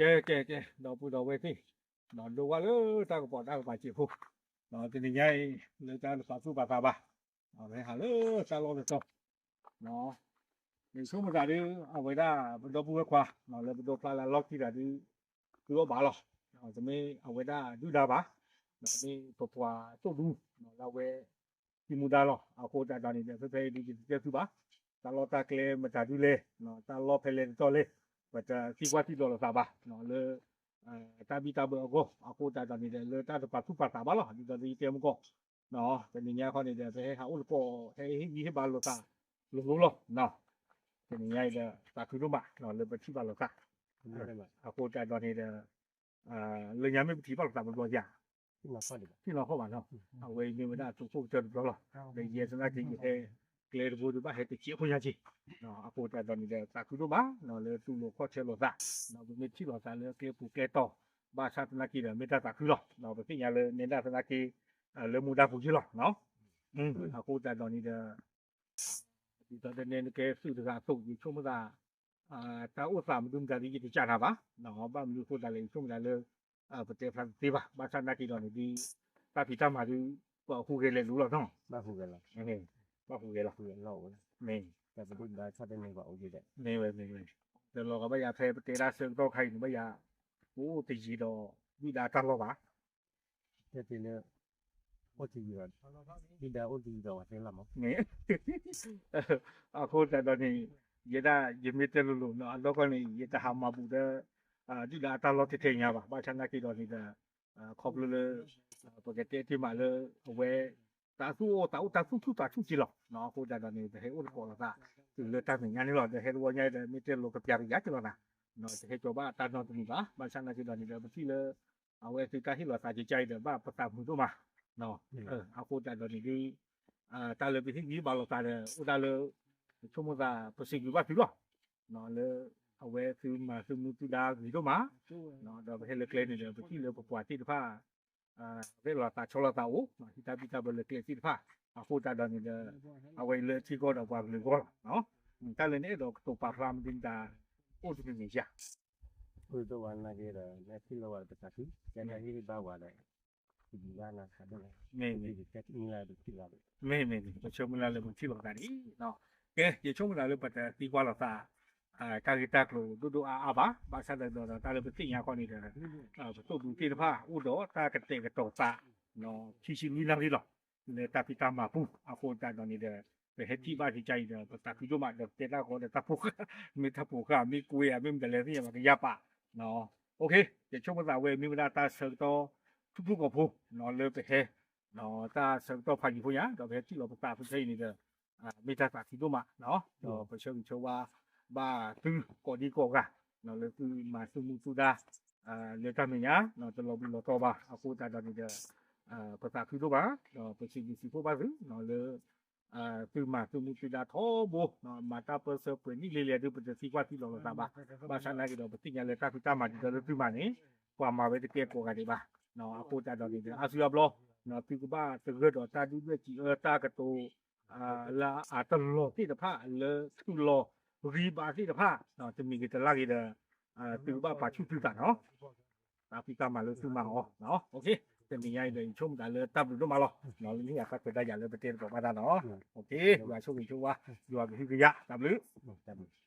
ကဲ ကဲ ကဲ ဒီပုၢ်ဒီဝဲၢ်သ့ၣ်, ဒိးဝဲလၢတၢ်ကပီၤတၢ်ကပၤစ့ၢ်ဖိ, တနံၤညါအံၤ လၢတၢ်တပာ်သူၣ်ပာ်သးဘၣ်, ပဟဲဟးလၢတၢ်လီၢ်တတီၤ, ယဆိကမိၣ်သးဒ် အဝဲဒၣ်ပဒီပုၢ်ဝဲၢ်ခွါ လၢပဒိဖျါလၢအလီၢ်ခံတဂၤဒ် သုအီၣ်ဘၣ်လီၤ, တမ့ၢ်အဝဲဒၣ်ဒုၣ်ဒါဘၣ်, မ့ၢ်ပပှၤသိၣ်ဒူ လၢအဝဲ သံမူဒါလီၤ. အဃိသတးဒီးန့ၣ်ဒီး ဖဲဖဲအံၤဒ်ယတတဲသုဘၣ်, တၢ်လီၢ်တၢ်ကျဲမတၤဒ်လဲၣ်, တၢ်လီၢ်ဖဲလဲၣ်တတီၤလဲၣ်, ပတသံကွၢ်ထံလီၤလိာ်သးဘၣ်, လၢ တၢ်ဘံၣ်တၢ်ဘၢအဂီၢ်, အဃိသတးဒီးန့ၣ်ဒီး လၢတၢ်တပာ်သူၣ်ပာ်သးဘၣ်လီၤ. ဒ်သိးယတဲမုၢ်ကီၢ် တနံၤညါခီန့ၣ်ဒီး ပဟဲဟးအိၣ်သကိး ဟဲဟ့ၣ်ဂံၢ်ဟ့ၣ်ဘါလိာ်သး လိၤလိၤလီၤ. တနံၤညါအံၤဒီး သးခုဒိၣ်မး လၢပထံၣ်ဘၣ်လိာ်သး, အဃိသတးဒီးန့ၣ်ဒီး လၢညါမ့ၢ်ပထံၣ်ဘၣ်လိာ်သးဘျီဘျီဧါ, ထံၣ်လီၤဃီဘၣ်နီၤ, အဝဲအံၤမ့ၢ်ဝဲဒၣ်သုးခိၣ်ကတၢၢ်တဘျီလီၤ. ဒီးယဲသနာ်က့ ယဟဲကျဲတဘိဒီး ဘၣ်ဟဲတစဲးဖိညါက့, အဃိသတးဒီးန့ၣ်ဒီး သးခုဒိၣ်မး လၢသုလိာ်ခီၣ်ဆၢလိာ်သး, ပမ့ၢ်ထံၣ်လိာ်သးလၢကျဲပူၤကျဲတီၤ ဘၣ်ဆၣ်သနာ်က့ဒီး မ့ၢ်တၢ်သးခုလီၤ. ပသ့ၣ်ညါလၢနဲဒၣ်သနာ်က့ လၢမူဒါပူၤက့လီၤ. အဃိသတးဒီးန့ၣ်ဒီး ဒ်သိးတနဲနကဲသုးတဂၤအသိး ယဆိကမိၣ်သး တၢ်အိၣ်သးမနုၤမတၤဒ်ယတစံးနၤဘၣ်, ဘၣ်မနုၤအဃိသတးလဲၣ် ယဆိကမိၣ်သးလၢ ပတဲဖျါတသ့ဘၣ်. ဘၣ်ဆၣ်သနာ်က့ဒီးန့ၣ်ဒ် တၢ်ဖံးတၢ်မၤဒ် ပှၤဟူးဂဲၤလဲၤလိၤလီၤနီၤ, ဘၣ်ဟူးဂဲၤလီၤ, မ့ၢ် တလီၤဂာ်ဘၣ်ယၤဖဲပတဲတၢ်ဆၢကတီၢ်ခါအံၤန့ၣ် ဘၣ်ယၤ ပအိၣ်တယံၤဒီး ဒုၣ်ဒါတၢ်လီၢ်ဘၣ် တဲလၢ အိၣ်တယံၤဒီး ဒုၣ်ဒါအိၣ်တယံၤဒီးပှၤတဲလီၤမး, အဃိသတးဒီးန့ၣ် ယဲဒၣ်ယမ့ၢ်တဲလိၤလိၤနီၤ အလီၢ်ခီန့ၣ် ယတဟးမၤဘူးဒီး ဒုၣ်ဒါအတၢ်လီၢ်ထဲထဲညါဘၣ်. ဘၣ်ဆၣ်သနာ်က့ဒီးန့ၣ်ဒီး ခီဖျိလၢ ပကတဲတ့ၢ်မးလၢ အဝဲ သးသူၣ်အိၣ်သးအိၣ်တၢ်သူၣ်ဆူၣ်သးဆူၣ်က့လီၤ. အဃိသတးဒီးန့ၣ် ပဟဲအိၣ်သကိးလိာ်သး တုၤလၢတၢ်မဲာ်ညါန့ၣ်လီၤ. ဒီးဟဲတဝီညါဒီး မ့ၢ်တဲလိၤကပျးကယၤက့လီၤနၤ, တဟဲကၠီၤဘၣ်တၢ်နီတမံၤဘၣ်. ဘၣ်ဆၣ်သနာ်က့ဒီးန့ၣ်ဒီး ပထံၣ်လၢ အဝဲသုတၢ်ဟ့ၣ်လီၤသးကကါအံၤဒီး ဘၣ်ပသးမုာ်ဒိၣ်မး အဃိသတးဒီးန့ၣ်ဒ် တၢ်လၢပဟ့ၣ်ဂံၢ်ဘါလိာ်သးဒီး အိၣ်ဒၣ်လၢ ပဆိကမိၣ်သး ပစံးဘျုးဘၣ်သုလီၤ. လၢအဝဲသုမၤသုမူသုဒါဂ့ၤဒိၣ်မး, ဒီးပဟဲလၢကျဲန့ၣ်ဒီး ပထံၣ်လၢပပှၤသ့ၣ်တဖၣ် ရဲၣ်လီၤသးဆီလီၤသးအိၣ် ဟံးတၢ်ဘံၣ်တၢ်ဘၢလၢကျဲသ့ၣ်တဖၣ်, အဃိသတးဒီးန့ၣ်ဒီး အဝဲအံၤလၢထံကီၢ်ဒီးပှၤကလုာ်အဂီၢ်လီၤ. တၢ်လၢနအဲၣ်ဒိးကတိၤပာ်ဖျါမနုၤမတၤ အိၣ်တမံၤမံၤဧါ. အိၣ်တဝဲနာ်က့ဒီး နထံၣ်လၢဝဲတသးခု ကဲနဟ့ၣ်ဘါဝဲဒီး မ့ၢ်မ့ၢ် ပဆၢမုၢ်လၢ်လၢပထံၣ်လိာ်သးဒ်အံၤ, ကဲ ယဆိကမိၣ်သးလၢပတသံကွၢ်လိာ်သး တၢ်ဂ့ၢ်တၢ်ကျိၤဒိၣ်ဒိၣ်အါအါဘၣ်. ဘၣ်ဆၣ်ဒီးတၢ်လၢပသ့ၣ်ညါခီန့ၣ်ဒီး ပသိၣ်ဒူသ့ၣ်တဖၣ် အိၣ်ဒီးတၢ်ကတဲာ်ကတီၤသး ခံဆံလွံၢ်နၣ်ရံၣ်လီၤ. လၢတၢ်ဖံးတၢ်မၤပူၤ အဃိသတးဒီးန့ၣ်ဒီး ပဟဲထံၣ်ဘၣ်ကကါအံၤဒီး ပသးခုဒိၣ်မး ဒီးပတဲတၢ်ဂီၤဒီးတၢ်ဖိဃၢ် မ့ၢ်တၢ်ဖိဃၢ် မ့ၢ်ကွ့ဧါ မ့ၢ်မတၤလဲၣ်သ့ၣ်ညါဘၣ်ကယၤပာ် ယဆိကမိၣ်သးဝဲမ့ၢ်ဝဲဒၣ်တၢ်ဆၢကတီၢ် ထူၣ်ဖျိၣ်ကိာ်ဖိ လၢပဟဲ တၢ်ဆၢကတီၢ်ဖးယံၤဖိညါ ဒီးပဟဲထံၣ်လီၤပသးဖဲဖဲအံၤန့ၣ်ဒီး မ့ၢ်တၢ်သးခုဒိၣ်မး ဒီးပဆၢဂ့ၤဆၢဝါဘၣ်သုကိးဒံကိးဂၤ လၢသုမၤသုမူသုဒါ လၢတၢ်မဲာ်ညါ တလီၤဘှံးလီၤတီၤဘၣ် အဃိသတးဒီးန့ၣ်ဒီး ပသးခုဒိၣ်မး ဒီးပစံးဘျုးစံးဖှိၣ်ဘၣ်သု လၢ သုမၤသုမူသုဒါထီဘိ မၤတၢ်ပၢဆှၢပှဲၤနံၣ်လံလဲၣ်ဒုး ပတသံကွၢ်သံလီၤလိာ်သးဘၣ်. ဘၣ်ဆၣ်သနာ်က့ဒီး ပသ့ၣ်ညါလၢတၢ်ဖံးတၢ်မၤဒ်သိးလၢသုမၤန့ၣ် ပှၤမၤဝဲတကဲကိးဂၤဒဲးဘၣ်. အဃိသတးဒီးန့ၣ်ဒီး အါစုအါဘျီ သုကဘၣ်သဂၢၢ်ဒီးတၢ်ဒုၣ်ဒွဲၣ်စံးအၢ တၢ်ကတိၤ လၢအတလီၤသ့ၣ်တဖၣ် လၢသုလီၤဂံၢ်ဘါသ့ၣ်တဖၣ် တမံၤဂ့ၤတလါဂ့ၤဒီး သုကဘၣ်ပာ်ဆူၣ်သုသးနီၤ တၢ်ဖံးတၢ်မၤလၢသုမၤအီၤ တနံၤညါအံၤဒီး ယဆိကမိၣ်သးလၢတၢ်ဘျုးဒိၣ်မးလီၤ. လၢမ့ၢ်ယၤတၢ်ခွဲးတၢ်ယာ်လၢပတဲသကိးဘၣ်တၢ်နီၤ ယွၤဆိၣ်ဂ့ၤဆိၣ်ဝါ ယွၤကဟုကယာ် တၢ်ဘျုး